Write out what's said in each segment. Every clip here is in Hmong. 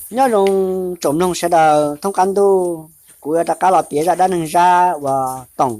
Nyob zoo tsoom mloog sawv daws thoob qab ntuj, kuv yuav rov qab los piav zaj dab neeg Zab uas toom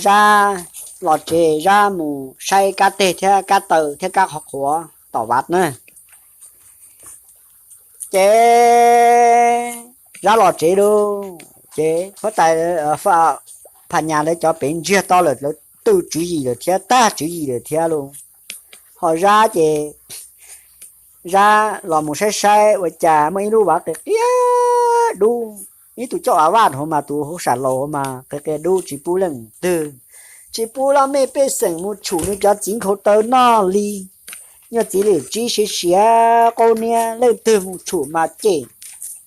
Zab los tsev, Zab mus saib kab teg thiab kab taw thiab kab qhov qhuav tom vaj na. Ces Zab los tsev lauj, ces huab tais Phaj Nyas lawv cov pem ntsiag to lawm, lawv twb tswv yim lawm thiab, tag tswv yim lawm thiab lauj. Ho Zab ces Zab los mus saib saib ua cas muaj ib lub vaj qia qia dub, ib tug coj a vaj hauv mas tus hauj sam laus hauv mas qia qia dub tsis pub leej twg, tsis pub laj mej pej xeem mus tshum nws cov txiv nkhaus taw noj li. Nyuag txiv lwm tsib siav siav qaub niab leej twg mus tshum mas cem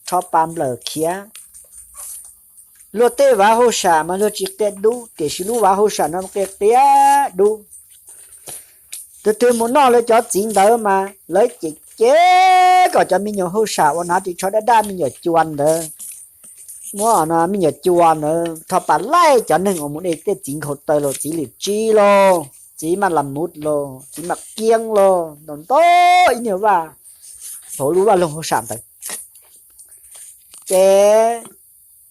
rho pas nplawm khiav. Luag tej vaj hauj sam mas luag tsis qia dub, tiam sis lub vaj hauj sam no qia qia dub. Tus twg mus noj lawv cov txiv ntawd mas lawv cem cem kom cov me nyuam hauj sam uas hnav ris tsho daj daj me nyuam cua ntawd, muab me nyuam cua ntawd rho pas laij cov neeg uas mus de tej txiv nkhaus taw los txiv lwm tsib los txiv maj las mus los txiv maj kiab los ntau ntau ib nyuag vaj hauv lub vaj loog hauj sam ntawd. Ces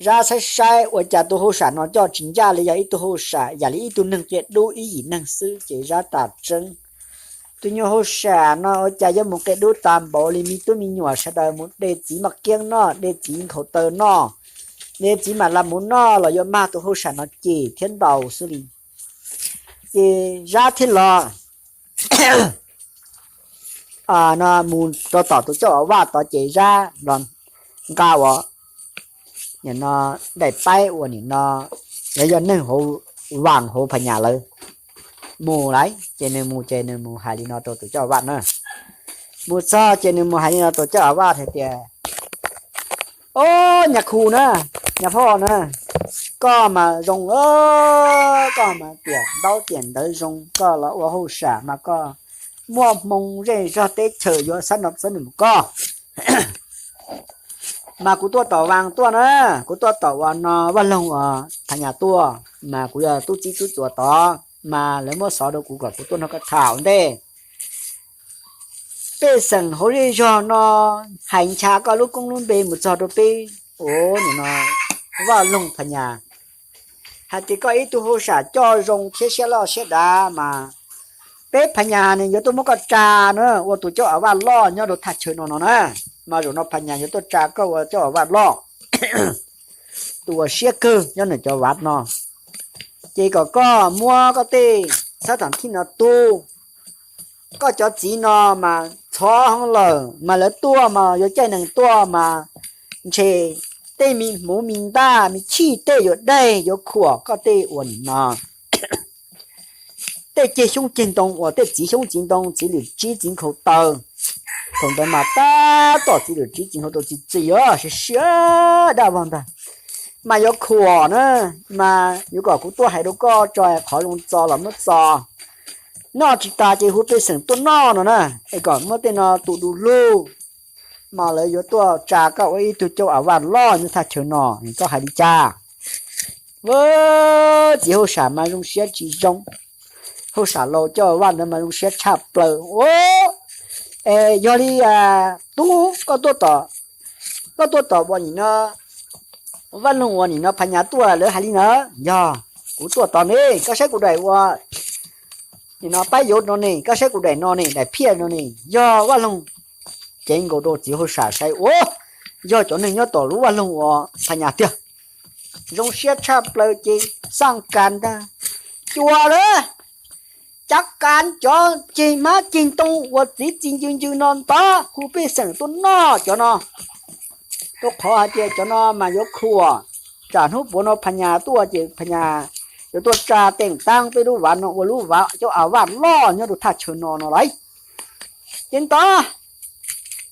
Zab saib saib ua cas tus hauj sam no coj tsis ncaj li yog ib tug hauj sam, yam li ib tug neeg qia dub ib yim neeg xwb ces Zab tas tseeb. Tus nyuag hauj sam no ua cas yuav mus qia dub tas npaum li, me tub me nyuam sawv daws mus de txiv maj kiab noj, de txiv nkhaus taw noj, de txiv maj las mus noj los yuav mag tus hauj sam no cem thiab ntaus xwb li. Ces Zab thiaj los no mus rau tom tus coj a vaj tod ces Zab los nqa ua nim no daim paib uas nim no yog neeg hauv vas hauv Phaj Nyas lawv mus lawm. Ces nws mus ces nws mus hais li no rau tus coj a vaj na. Mus txog ces nws mus hais li no rau coj a vaj hais tias, Ob nyab khu na, nyab phauj na, koj mas zoo, koj mas tiam ntaub tiam ntawv zoo, koj los ua hauj sam mas koj muaj hmoo zej zog teb chaws yuav xab no xab nws mus koj. Mas kuv tuaj tom vas tuaj na, kuv tuaj tom uas no vaj loog uas Phaj Nyas tuaj, mas kuv yog tub txib tub txuas tod, mas lawv muab xov rau kuv kom kuv tuaj nrog koj tham ua ntej. Pej xeem hauv zej zog no hais ncha koj lub koob lub npe mus txog rau peb ua nim no vaj loog Phaj Nyas, hais tias koj ib tug hauj sam coj zoo thiab siab loj siab dav mas peb Phaj Nyas nws yuav tuaj muab koj tsa na ua tus coj a vaj loj nyob rau thaj chaw no no na. Mas zaum no Phaj Nyas yuav tuaj tsa koj ua coj a vaj loj, tus uas siab kawg nyob nws cov vas no. Ces kom koj muab koj tej xab tham thij no tu, koj cov txiv no mas txhov heev lawm, mas lawv tuaj mas yuav caij nees tuaj mas ntshe tej me hmuv me ntaj me chij tej yuav daig yuav khuam koj tej uas nim no tej ceg xyoob ceg ntoo uas tej txiv xyoob txiv ntoo txiv lwm tsib txiv nkhaus taw. Thaum ntawd mas tab tom txiv lwm tsib txiv nkhaus taw txi txiv os, siab siab daj vog ntag. Mas yuav khuam na, mas yuav kom kuv tuaj hais rau koj tso qhov zoo txo los muab txo. Noj tsis tas ces hu pej xeem tuaj noj no na, es kom muab tej no tu du lug, mas lawv yuav tuaj tsa koj ua ib tug coj a vaj loj nyob thaj chaw no, koj hais li cas? Txiv hauj sam mas zoo siab tsis zoo, hauj sam laus coj a vaj ntawd mas zoo siab tshaj plaws ua. Es yog li tub, koj tuaj tom, koj tuaj tom uas nim no vaj loog uas nim no Phaj Nyas tuaj lawv hais li ntawd, yog kuv tuaj tom ne, koj saib kuv daim ua nim no paib yuav no ne, koj saib kuv daim no ne, daim phiaj no ne, yog vaj loog. Cev nkaus rau txiv hauj sam saib ua, yog cov neeg nyob tom lub vaj loog uas Phaj Nyas tiag. Zoo siab tshaj plaws ces xaj kas ntag, cua lawm, cav kas cov ceg hmab ceg ntoo uas txiv txi ncw ncw no ntawd hu pej xeem tuaj noj cov no. Rau qhov hais tias cov no mas yuav khuam, tsam hnub puav no Phaj Nyas tuaj ces Phaj Nyas yuav tuaj tsa teem taab peb lub vav no ua lub vav coj a vaj loj nyob rau thaj chaw no no lauj. Ces ntawd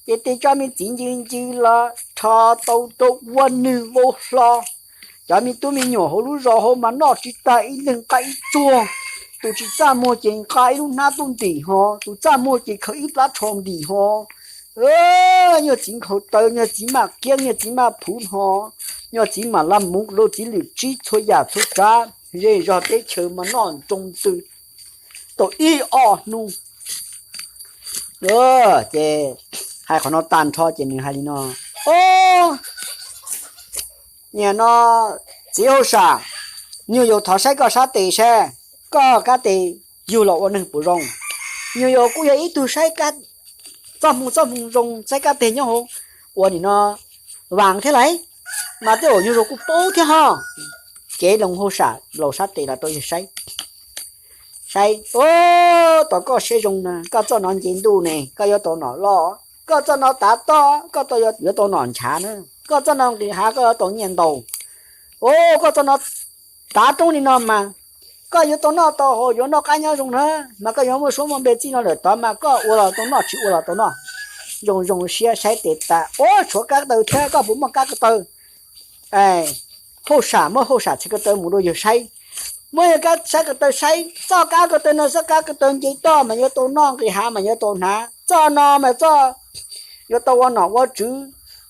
ces tes tso me txiv ncw ncw los rho tau rau ua nws vau hlo. Cov me tub me nyuam hauv lub zos hauv mas noj tsis tag, ib leeg nqa ib tsuag. Tus tsis txaj muag ces nqa ib lub hnab tuaj ntim ho, tus txaj muag ces khaws ib plab tsho ntim ho. Nyuag txiv nkhaus taw, nyuag txiv maj kiab, nyuag txiv maj phuv ho, nyuag txiv mam laj muv, txiv lwm tsib, txhua yam txhua tsav zej zog teb chaws mas noj nroo ntws tau ib ob hnub. Ces hais qhov no tag nrho ces nws hais li no, Nim no txiv hauj sam, nyuag yaus thov saib koj sab tes saib, koj kab tes yug los ua neeg puas zoo. Nyuag yaus kuj yog ib tug saib txoj hmoo txoj hmoo zoo, saib kab tes nyob hauv ua nim no vas thiab lauj, mas tej zaum nyuag yaus kuj paub thiab ho. Cev loo hauj sam laus sab tes los rau yawg saib. Saib, tos koj siab zoo na, koj txoj no nce ntuj ne koj yuav tau nom loj, koj txoj no tav toj koj yuav tau nom nchav na, koj txoj no nqis hav koj yuav tau nyiaj ntau. Koj txoj no tav roob li no mas koj yuav tau noj tau haus, yuav noj qab nyob zoo na, mas koj yuav muaj suab muaj npe txij no lawm tod mas koj ua los tau noj, tsis ua los tau noj. Zoo zoo siab saib tes tas, ua tshuav kab ko taw thiab, koj puas muaj kab ko taw? Hauj sam muab hauj sam txhais ko taw mus rau yawg saib. Muab yawg kab sab ko taw saib, txoj kab ko taw no txoj kab ko taw nce toj mas yuav tau noj, nqis hav mas yuav tau hnav, txoj no mas txoj yuav tau ua nom ua tswv.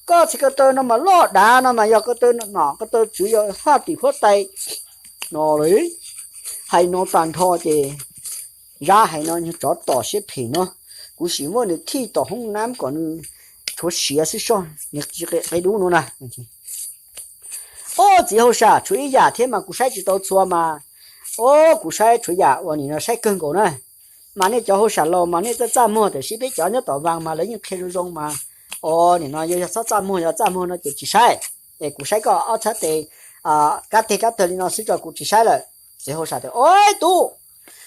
Koj txhais ko taw no mas loj dav no mas yog ko taw nom ko taw tswv, yog faj tim huab tais no li. Hais no tag nrho ces Zab hais no, Tsov tom siab phem no, kuv sim muab nws thij tom hoob nab kom nws tshuav siav xwb soj, nws tsis qe dub no na. Ob, txiv hauj sam, tshuav ib yam thiab mas kuv saib tsis tau txhua mas. Ob, kuv saib tshuav yam uas nim no saib kawg nkaus na. Mas nej cov hauj sam laus mas nej txaj txaj muag, tiam sis peb cov nyob tom vas mas lawv yeej qhia zoo zoo mas. Os, nim no yog txhob txaj muag, yog txaj muag no ces tsis saib. Es kuv saib koj ob txhab tes, kab teg kab tawg li no xwb tso, kuv tsis saib lawm. Txiv hauj sam tias, Ob tub,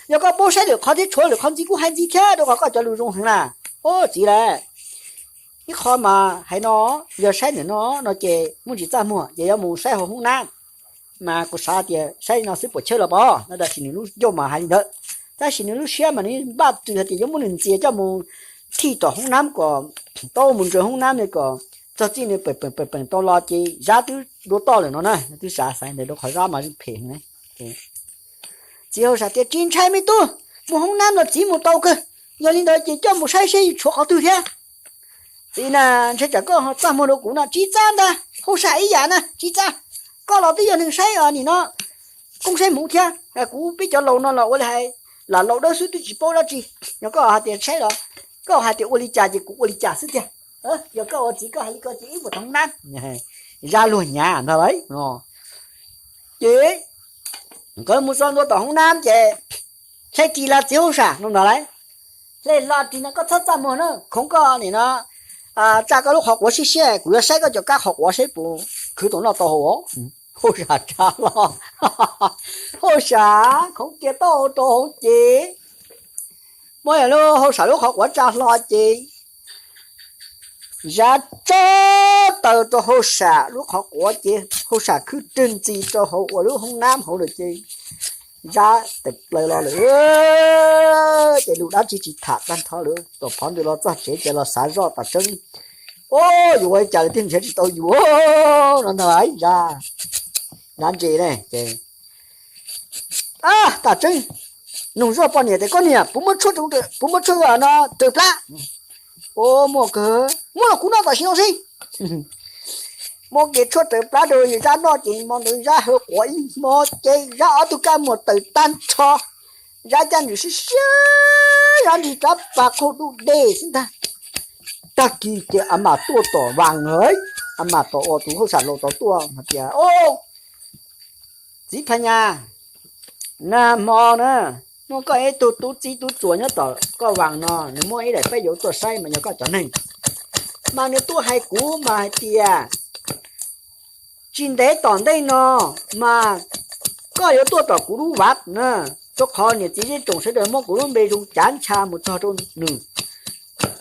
yog koj paub saib lwm qhov thiab tshuav lwm qhov ntxiv kuj hais ntxiv thiab, rau qhov koj cov lus zoo heev na. Ob txiv las, ib qho mas hais no, yog saib ntawm no no ces muaj tsis txaj muag ces yuav mus saib hauv hoob nab. Mas kuv xav tias saib li no xwb puas chawj los pov no, tab sis nws lub ncauj mas hais li ntawd. Tab sis nws lub siab mas nws npaj tws hais tias yuav muab nws ntxias coj mus thij tom hoob nab kom tau mus ntsaws hoob nab ne, kom txog txij nws peem peem peem tau los ces Zab twb dua toj lawm no na. Twb xav xaiv ntawd rau qhov Zab mas phem heev. Txiv hauj sam tias, Tsis ntshai me tub, mus hoob nab los txiv mus tau kawg. Yog li ntawd ces coj mus saib seb tshuav qhov twg thiab. Txiv na, ntshai tsam koj txaj muag rau kuv no. Tsis txaj ntag, hauj sam ib yam na, tsis txaj. Koj los twb yog neeg saib os, nim no koob saib hmoov thiab. Kuv peb cov laus no los ua li hais lam laus dawb xwb twb tsis paub dab tsi. Yog koj hais tias saib los, koj hais tias ua li cas ces kuv ua li cas xwb tiag. Yog koj ua txiv koj hais li ko ces ib puas tau hoob nab. Zab luag hnyav ntag lauj. Ces nkawd mus txog ntua tom hoob nab ces, Hle ris los txiv hauj sam, no ntag lauj. Hle hlo ris no, koj txhob txaj muag na, khoov koj nim no tsa koj lub qhov quav siab siab, kuv yuav saib koj cov kab qhov quav saib puas khwv tau noj tau haus. Hauj sam tsa hlo, hauj sam khoov kiag taub hau rau hauv ces, muab lub hauj sam lub qhov quav tsa hlo ces Zab tsob taws rau hauj sam lub qhov quav ces hauj sam khwb rwg ntxi rau hauv uas lub hoob nab hauv lawm ces Zab tawm plaws los lawm. Ces lus dab tsi tsis tham tag nrho lawm, tom qhov ntawd los txog tsev ces los xav zoj tas tseeb. Ub, yuav ua li cas lawm thiaj nrhiav tsis tau yus no ntag lauj. Zab, Zab ntse ne ces, Tam tseeb, nug zoj poj niam tias, Koj niam, puas muaj tshuaj, puas muaj tshuaj no raws plab? Ub, muaj kawg, muab los kuv noj tam sim no seb. Muab kiag tshuaj raws plab rau Zab noj ces hmo ntawd Zab haw quav ib hmo ces Zab ob tug kab muag tawm tag nrho. Zab caj ntswg siab siab, Zab nrig rab pas qaug dub dej xwb ntag. Tag kis ces a mas tuaj tom vas, a mas tom uas tus hauj sam laus tod tuaj hais tias, Txiv Phas Nyas, nag hmo na, muaj koj ib tug tub txib tub txuas nyob tom koj vas no, nws muaj ib daim peb yauv tuaj saib mas yog koj cov neeg. Mas nws tuaj hais kuv mas hais tias tsis ntev tom ntej no mas koj yuav tuaj tom kuv lub vas na, rau qhov niam txiv zej tsoom sawv daws muab kuv lub npe zoo cav ncha mus txog rau nws.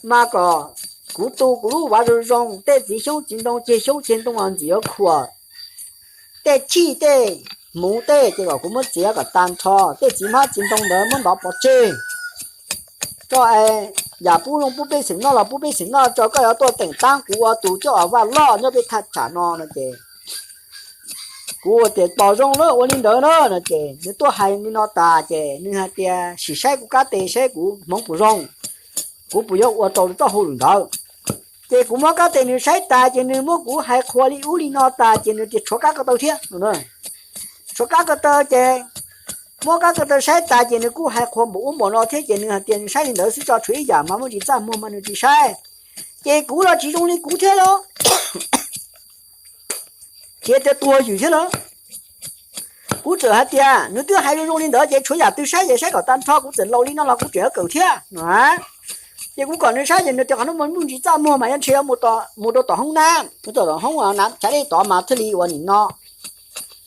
Mas kom kuv tu kuv lub vas zoo zoo, tej txiv xyoob txiv ntoo ceg xyoob ceg ntoo los ntxim yuav khuam, tej chij tej hmuv tej ces kom kuv muab txiav kom tag nrho, tej txiv hmab txiv ntoo ntawd muab ntov pov tseg. Koj yam pub zoo pub pej xeem noj los pub pej xeem noj tso, koj yuav tuaj teem tab kuv ua tus coj vaj loj nyob peb thaj tsam no no ces kuv ua tias tos zoo na, ua li ntawd na no ces nws tuaj hais li no tas ces nws hais tias sim saib kuv kab tes saib kuv hmoov puas zoo, kuv puas yuav ua tau txoj hauj lwm ntawd. Ces kuv muab kab tes nws saib tas ces nws muab kuv hais qhuas li ub li no tas ces nws tias tshuav kab ko taw thiab. Tshuav kab ko taw ces muab kab ko taw saib tas ces nws kuj hais qhuas npaum ub npaum no thiab ces nws hais tias nws saib li ntawd xwb tso, tshuav ib yam mas muaj tsis txaj muag mas nws tsis saib. Ces kuv los tsis zoo li kuv thiab los. khiav tias tuag ywm thiab lawm. Kuv txawm hais tias nws twb hais zoo zoo li ntawd ces tshuav yam twg saib ces saib kom tag nrho, kuv txawm laus li no los kuv tseem yuav kawm thiab no. Ces kuv kom nws saib ces nws tias qhov no muaj ntsis txaj muag mas yuav ntshe mus rau tom hoob nab, mus rau tom hoob nab chav dej tod mas thiaj li ua nim no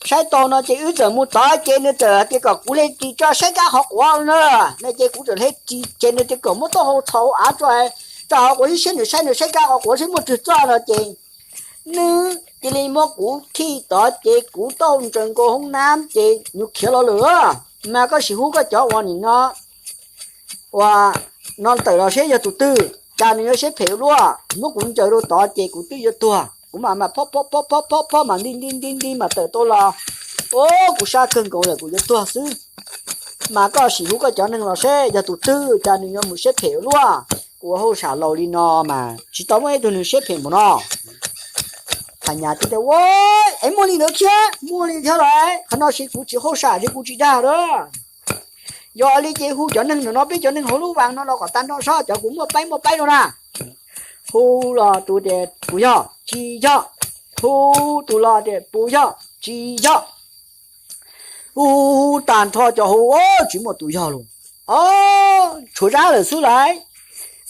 saib tau no ces wb txawm mus tod ces nws txawm hais tias kom kuv li ris tso saib kab qhov quav na. No ces kuv txawm li ris ces nws tias kom muab taub hau txhos hauv av tso, tso hauv quav saib, nws saib nws saib kab qhov quav saib muaj twg txoj no ces nws cia li muab kuv thij tod ces kuv taub hau ntsaws nkaus hoob nab ces nws khiav los lawm. Mas koj sim hu koj cov uas nim no uas no tawm los seb yog tus twg, cas nws yuav siab phem ua luaj. Muab kuv ncaws rau tod ces kuv twb yuav tuag, kuv mam mam phob phob phob phob phob mas nti nti nti nti mas tawm tau los. Ua kuv sab kawg nkaus lawm, kuv yuav tuag xwb. Mas koj sim hu koj cov neeg los seb yog tus twg, cas nws yuav mus siab phem ua luaj. Kuv ua hauj sam laus li no mas tsis tau muaj ib tug neeg siab phem npaum no. Phas Nyas teb tias ua, es muaj li ntawd thiab, muaj li thiab los, qhov no ces kuv tsis hauj sam ces kuv tsis dag lawm. Yog li ces hu cov neeg ntawm no, peb cov neeg hauv lub vas no los kom tag nrho saib, cov kuv muaj paib muaj paib no na. Hu los tus tias puas yog, tsis yog. Hu tus los tias puas yog, tsis yog. Hu tag nrho cov hu, tsis muaj tus yog los. Tshuav Zab lawm xwb lauj.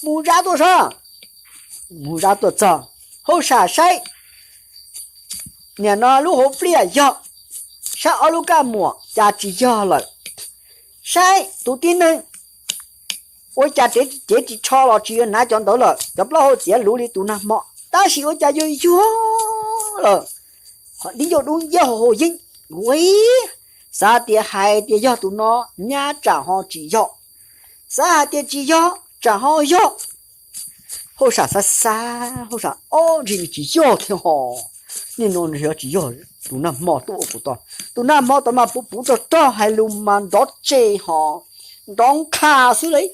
Mus Zab tuaj saib. Mus Zab tuaj txog, hauj sam saib, nim no lub hauv pliaj yog, saib ob lub kab muam cas tsis yog lawm. Saib tus tib neeg ua cas cev ris tsho los tsis yuav hnav cov ntawd lawm, cov plaub hau txiav luv li tus nag hmo, tab sis ua cas yuag yuag lawm. Ho dib ncauj dub nciab ho haus yeeb. Ua, xav tias hais tias yog tus no, nyab tsam ho tsis yog. Xav hais tias tsis yog tsam ho yog. Hauj sam xav xav, hauj sam, ob, ntshe nws tsis yog thiab ho. Nim no nws yog tsis yog tus nag hmo tuaj ua kuv tod. Tus nag hmo tod mas puv puv rog rog, hais lus mas nrov tse ho nrov nqha xwb li.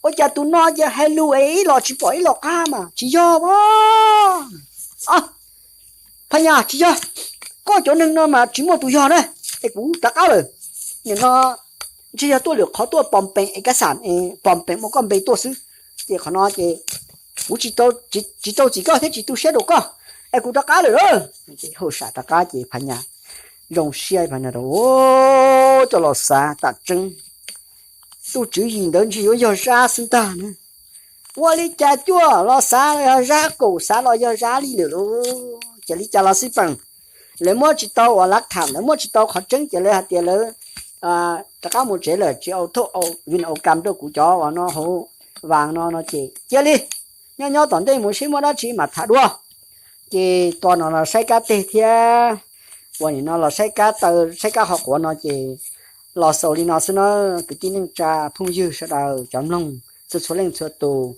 Ua cas tus no ces hais lus es ib los tsis pom ib los qab mas tsis yog a. Phas Nyas, tsis yog, koj cov neeg no mas tsis muaj tus yog na, es kuv rov qab lawm. Nim no ntshe yog tuaj lwm qhov tuaj pom peem es kab xam es pom peem muab koj npe tuaj xwb. Ces qhov no ces kuv tsis rau txim koj thiab tsis tu siab rau koj, es kuv rov qab lawm lauj. Hauj sam rov qab ces Phas Nyas zoo siab, Phas Nyas rau coj los xav tam tseeb, tus tswv yim ntawd ntshe yuav yog Zab xwb ntag na. Ua li cas cuaj los xav los yog Zab, kaum xav los yog Zab li lawm lauj. Ces li cas los xij peem, lawv muab tsis tau uas lav tham, lawv muab tsis tau qhov tseeb ces lawv hais tias lawv rov qab mus tsev lawm, tsis au thauj vin au kam rau kuv cov uas no hauv vas no no ces cia li nyob nyob tom ntej mus seb muaj dab tsi mam tham dua. Ces tua no los saib kab teg thiab, uas nim no los saib kab taw saib kab qhov quav no ces los xaus li no xwb na. Kwv tij neej tsa phooj ywg sawv daws cov mloog txhua txhua leej txhua tus,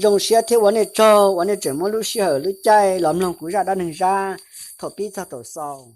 zoo siab thiab ua nej tsaug uas nej tseem muab lub sij hawm lub caij los mloog kuv zaj dab neeg Zab thaum pib txog thaum xaus.